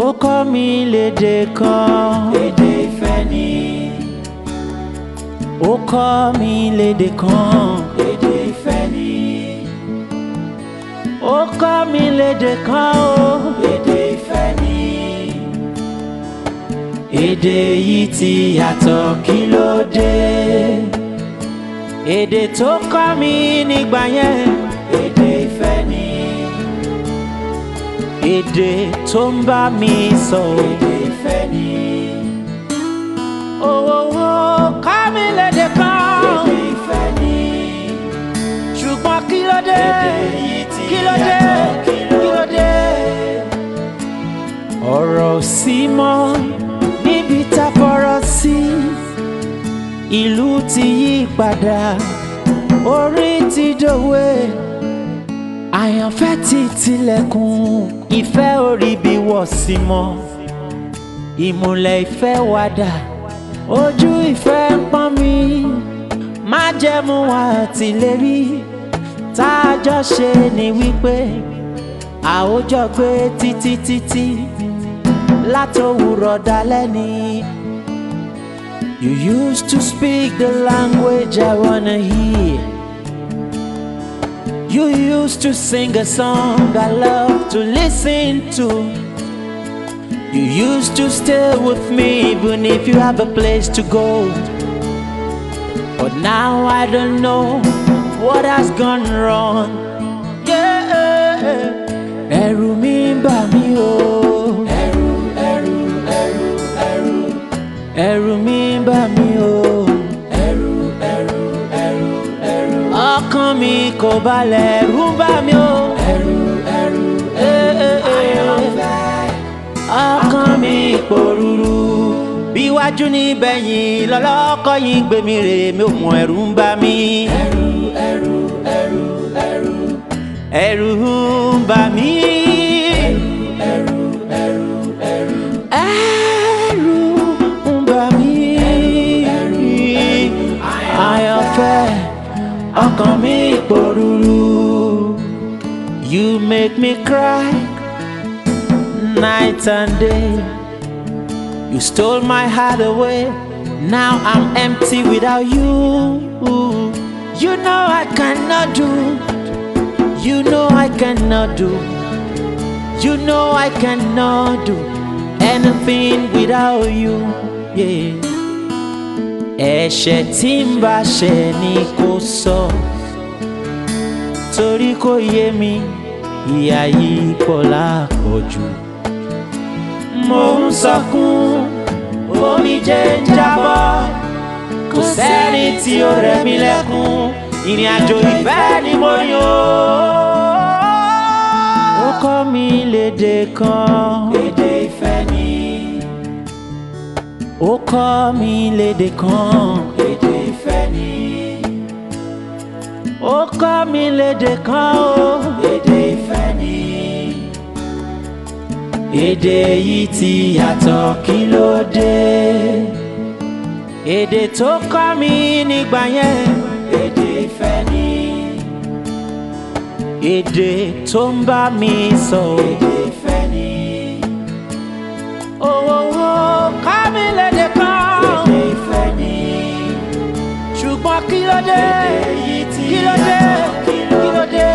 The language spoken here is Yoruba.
Ó kọ́ mi lédè kan. Èdè ìfẹ́ ni. Ó kọ́ mi lédè kan. Èdè ìfẹ́ ni. Ó kọ́ mi lédè kan o. Èdè ìfẹ́ ni. Èdè yìí ti yàtọ̀, kí ló dé? Èdè tó kọ́ mi nígbà yẹn. Èdè ìfẹ́ ni. Èdè tó ń bá mi sọ. Èdè ìfẹ́ ni. Owó kọ́ mi lédè kan. Èdè ìfẹ́ ni. Ṣùgbọ́n kí ló dé? Èdè yìí ti Kí ló dé? yàtọ̀, kí Kí ló dé? Ọ̀rọ̀ ò sí mọ́ níbi tá a fọ̀rọ̀ sí. Ìlú ti yí padà, orí ti dòwe. Àyànfẹ́ ti tilẹ̀kùn, ìfẹ́ orí bí wọ̀ sí mọ́. Ìmùlẹ̀ ìfẹ́ wàdà, ojú ìfẹ́ ń pọ́n mi. Májẹ̀mú àtìlérí tá a jọ ṣe ni wípé àwùjọ gbé títí títí látòwúrọ̀ dalẹ́ ni. You used to speak the language I wanna hear. You used to sing a song I love to listen to. You used to stay with me even if you have a place to go. But now I don't know what has gone wrong. Yeah. Ẹ̀rù mi ń bà mí o. Ẹ̀rù, ẹ̀rù, ẹ̀rù, ẹ̀rù. Ẹ̀rù mi ń bà mí o. Ẹ̀rù, ẹ̀rù, ẹ̀rù, ẹ̀rù. Ọkàn mi kò balẹ̀, ẹ̀rù ń bà mí o. Ẹ̀rù, ẹ̀rù, Eh, eh, eh. àyànfẹ́. Ọkàn mi pòrúurú. Bí wájú ní bẹ̀yìn lọ́lọ́kọ́ yìí ń gbé mi rè mi ò mọ, ẹ̀rù ń bà mí. Ẹ̀rù, ẹ̀rù, ẹ̀rù, ẹ̀rù. Ẹ̀rù ń bà mí. Ẹ̀rù, ẹ̀rù, ẹ̀rù. Ẹ̀rù ń bà mí. Àyànfẹ́, ọkàn mi pòrúurú. You make me cry night and day. You stole my heart away. Now I'm empty without you. You know I cannot do. You know I cannot do. You know I cannot do anything without you. Yeah. Ẹ̀ṣẹ̀ tí ń bá ṣẹ̀ ni kò sọ. Torí kò yé mi, ìyà yìí pọ̀ lápọ̀jù. Mo ń sọkún, omijé ń jábọ́. Kò sẹ́ni tí ó rẹ̀ mí lẹ́kún. Ìrìn àjò ìfẹ́ ni mo ní o. Ó kọ́ mi lédè kan. Èdè ìfẹ́ ni. Ó kọ́ mi lédè kan. Èdè ìfẹ́ ni. Ó kọ́ mi lédè kan o. Èdè ìfẹ́ ni. Èdè yìí ti yàtọ̀, kí ló dé? Èdè tó kọ́ mi nígbà yẹn. Èdè ìfẹ́ ni. Èdè tó ń bá mi sọ. Èdè ìfẹ́ ni. Owó kọ́ mi lédè kan. Èdè ìfẹ́ ni. Ṣùgbọ́n kí ló dé? Èdè yìí ti Kí ló dé? yàtọ̀, kí Kí ló dé?